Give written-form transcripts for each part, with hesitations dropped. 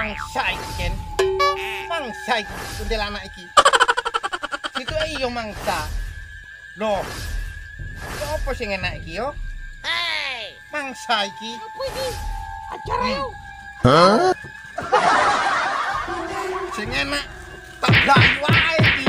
Mangsa iki Ken. Mangsa iki kuntilanak iki. Situ iya mangsa. Loh. Apa sing enak iki yo? Hey. Mangsa iki. Apa iki? Ajar ayo. Hah? Sing enak tak blayu wae iki.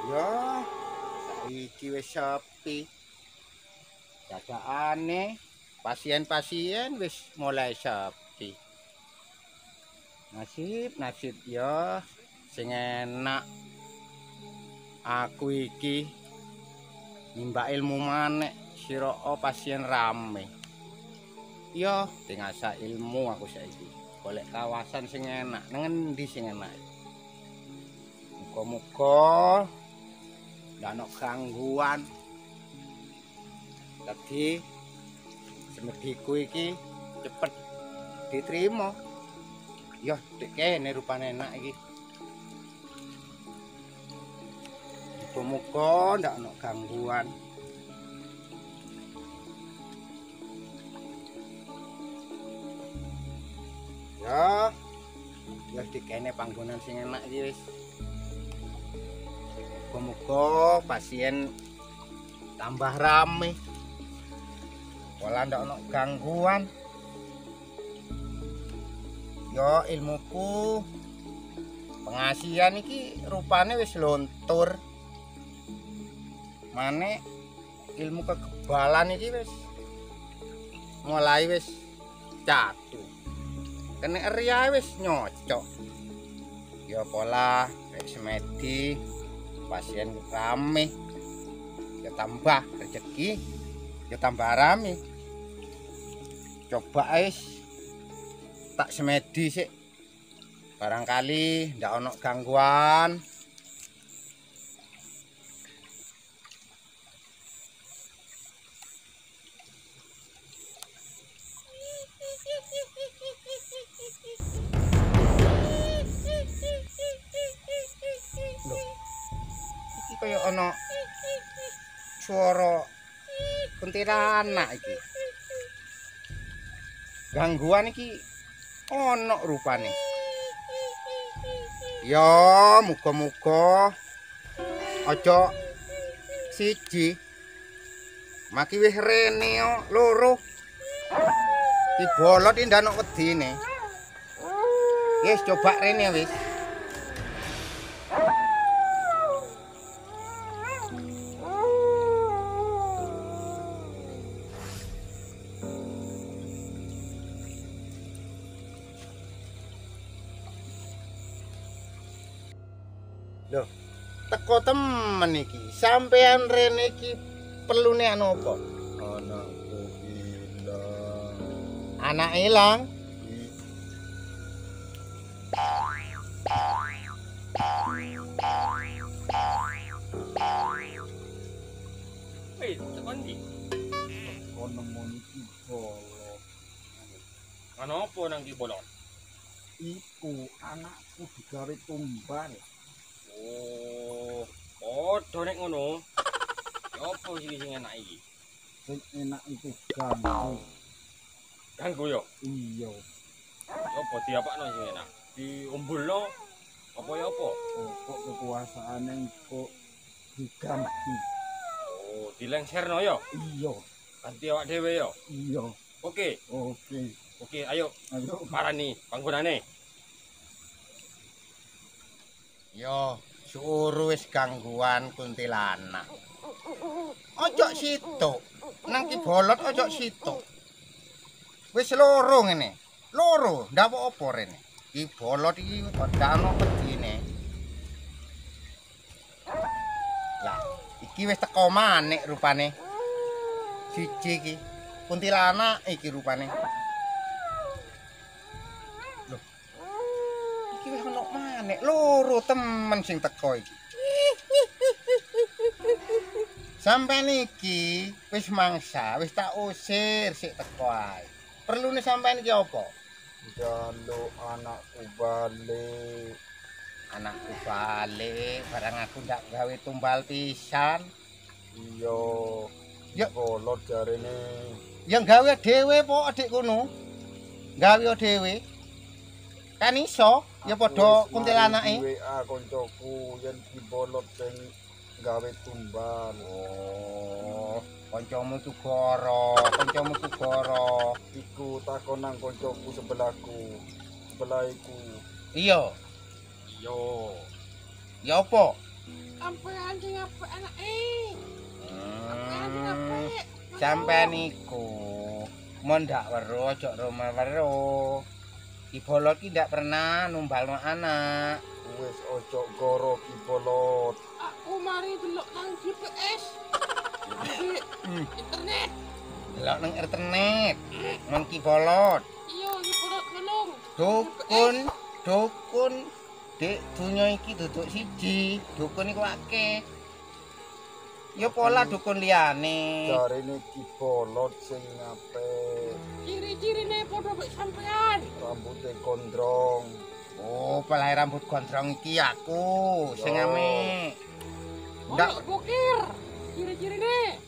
Ya, saiki wis sepi. Dadaane pasien-pasien wis mulai sepi. Nasib ya sing enak. Aku iki nimba ilmu maneh sira pasien rame. Ya, tingasa ilmu aku saiki. Golek kawasan sing enak, nang endi sing enak. Muga-muga ndak ono gangguan. Dadi semediku iki cepet diterima. Ya, dek kene rupane enak iki. Muga-muga ndak ono gangguan. Ya, ya dek kene panggonan sing enak iki wis. Muga-muga pasien tambah rame. Pola ndak ono gangguan. Yo ilmuku pengasihan iki rupane wis lontur. Mane ilmu kekebalan iki wis mulai wis catu. Kene riya wis nyocok. Ya pola rek semedi pasien rame, ya tambah rezeki, ya tambah rame. Coba wis tak semedi sik, barangkali ndak ono gangguan. Loh, iki kaya ono suara kuntilanak iki. Gangguan iki ono rupane. Ya, muga-muga aja siji. Maki wis rene loro. Ki bolot iki ndak ono wedine. Wis coba rene wis. Loh, teko temen iki. Sampean rene iki perlune anu apa? Anakku ilang. Anak ilang? Wih, teko Kondi? Teko nemoni Ki Bolot. Ana apa nang Ki Bolot? Iku anakku digawe tumbal. Oh, padha nek ngono. Ya apa sing enak iki? Sing enak iku ganggu. Ganggu yo? Iya. Ya apa diapakno sing enak? Diumbulno apa ya apa? Kok kekuasaane kok diganti. Oh, dilengserno yo? Iya. Ganti awak dhewe yo? Iya. Oke. Oke. Oke, ayo. Ayo parani panggonane. Yo, suuru wis gangguan kuntilanak. Ojo situk. Nang Ki Bolot ojo situk. Wis loro ngene. Loro, ndak apa-apa rene. Ki Bolot iki ora ono pedine. Lah, iki wis teko manik rupane. Siji iki. Kuntilanak iki rupane. Loh. Iki wis ono manik, loro temen sing teko iki. Sampeyan iki wis mangsa, wis tak usir sik teko ae. Perlune sampeyan iki apa? Njaluk anakku balik. Anakku balik, barang aku ndak gawe tumbal pisan. Iya. Ya Bolot jarene. Ya gawe dhewe po adik kono. Gawe dhewe. Kan iso, ya padha kuntilanake. WA koncoku yen Ki Bolot sing gawe tumbal. Oh, kancamu ku goro, kancamu ku goro. Iku takon nang koncoku sebelahku. Sebelah iku. Iya. Iya. Ya apa? Sampean sing apik anake. Sampean sing apik. Sampean iku mun ndak weruh aja roma weruh. Ki Bolot ki ndak pernah numbalno anak. Wis ojo goro Ki Bolot. Aku mari delok nang GPS. Internet. Delok nang internet. Nang Ki Bolot. Iya, Ki Bolot nulung. Dukun, dukun dek dunya iki duduk siji, dukun iku akeh. Ya pola dukun liyane. Jarene Ki Bolot sing apik. Ciri-cirine padha mek sampean. Rambute gondrong. Oh, pelae rambut gondrong iki aku sing ame. Ndak bukir. Ciri-cirine.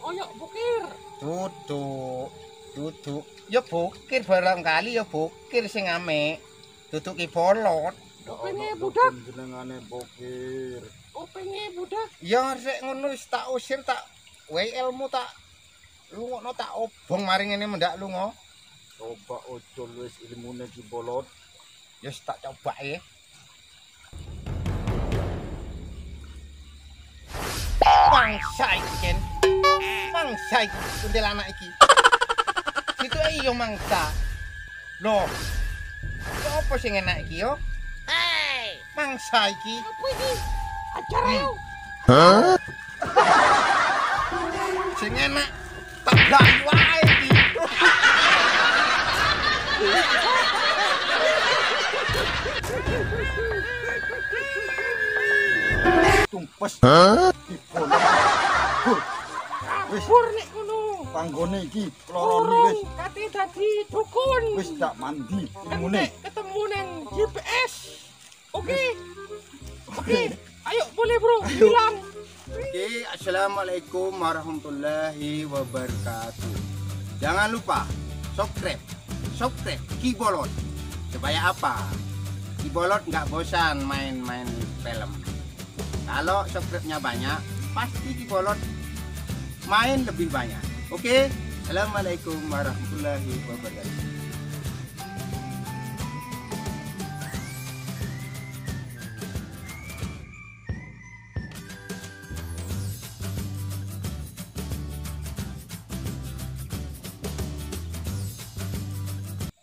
Oyok bukir. Duduk, duduk. Ya bukir barang kali ya bukir sing ame. Duduk Ki Bolot. Kupinge budak. Jenengane bukir. Kupinge budak. Ya sik ngono wis tak usir tak wehi ilmu tak lungokno tak obong mari ngene mendak lunga. Coba ojo wis ilmune Ki Bolot. Ya wis tak coba ya. Mangsa iki Ken. Mangsa iki kuntilanak iki. Situ iya mangsa. Loh. Apa sing enak iki yo? Hei, mangsa iki. Apa iki? Ajar ayo. Hah? Sing enak tak blayu wae iki. Tumpes. Hah? Ki Bolot. Wis pur nek ngono. Panggone iki lorone wis kate dadi dukun. Wis tak mandi ilmune. Ketemu nang GPS. Oke. Oke. Ayo boleh bro, hilang. Oke, assalamualaikum warahmatullahi wabarakatuh. Jangan lupa subscribe, subscribe Ki Bolot. Supaya apa? Ki Bolot nggak bosan main-main film. Kalau subscribe-nya banyak, pasti Ki Bolot main lebih banyak. Oke, assalamualaikum warahmatullahi wabarakatuh.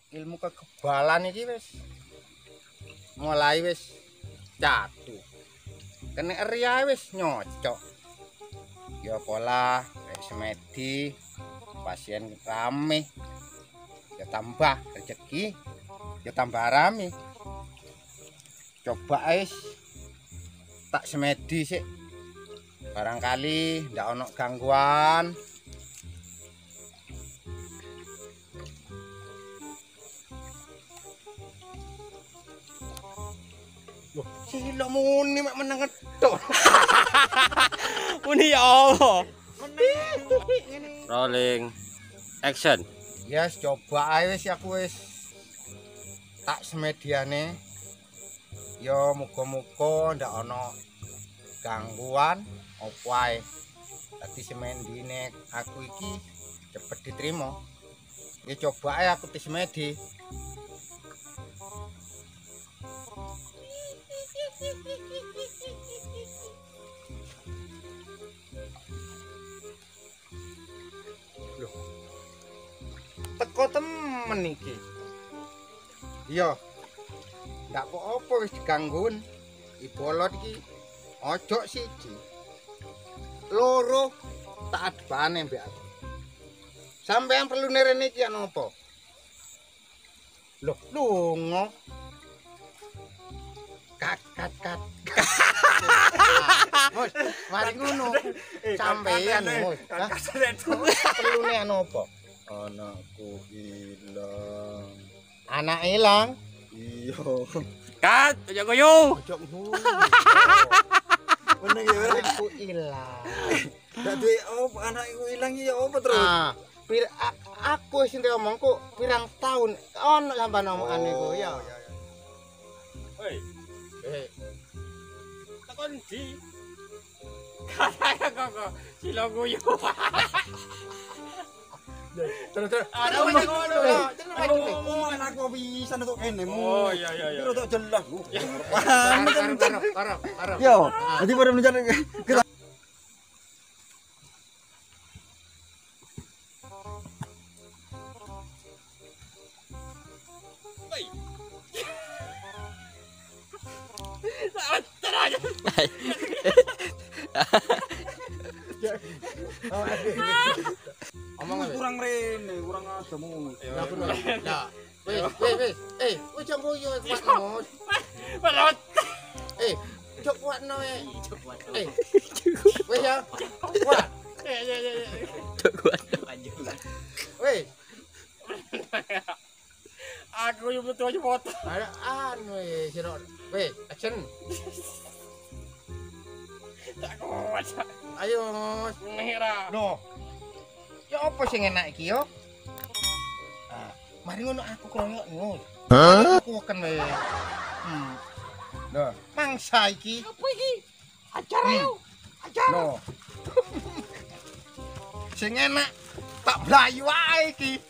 Ilmu kekebalan iki wis mulai wis catu. Kena eri wis nyocok. Ya pola rek semedi pasien rame. Ya tambah rezeki, ya tambah rame. Coba wis tak semedi sik. Barangkali ndak ono gangguan. Loh, sila muni mek meneng tok. Muni ya Allah. Rolling. Action. Yes, coba ae wis aku wis tak semediane. Ya muga-muga ndak ono gangguan opo ae. Dadi semendine aku iki cepet diterima. Ya coba ae aku disemedi. Loh. Teko temen iki. Iya. Ndak apa-apa wis diganggun. Ibolot iki ojo siji. Loro tak adbane mbek aku. Sampeyan perlu rene iki ana apa? Loh, lunga. Kat kat kat. Mus, mari ngono. Sampeyan Mus. Perlune ana apa? Anakku ilang. Anak ilang? Iya. Kat, ojo guyu. Ojo guyu. Meneng ya anakku ilang. Dadi opo anakku ilang ya opo terus? Ah, aku sing omongku pirang tahun ono sampean omongan iku ya. Hoi. Eh. Tekon ndi? Kata kok sila guyu. Terus terus. Omongan aku bisa untuk kene mu. Oh iya iya iya. Kira jelas. Karo karo. Yo, dadi pada mencari kita. Omong kurang rene, kurang adamu. Ya. Wis, wis, wis. Eh, wis jam koyo kuatno. Eh, cok kuatno e. Eh. Wis ya. Kuat. Cok kuatno. Wis. Aku yo metu aja foto. Anu e sira. Wis, action. Tak kuat. Ayo, ngira. Loh. Ya apa sing enak iki yo? Ah, mari ngono aku kroyok ngono. Hah? Aku weken wae. Loh, mangsa iki. Apa iki? Ajar ayo. Ajar. Loh. Sing enak tak mlayu wae iki.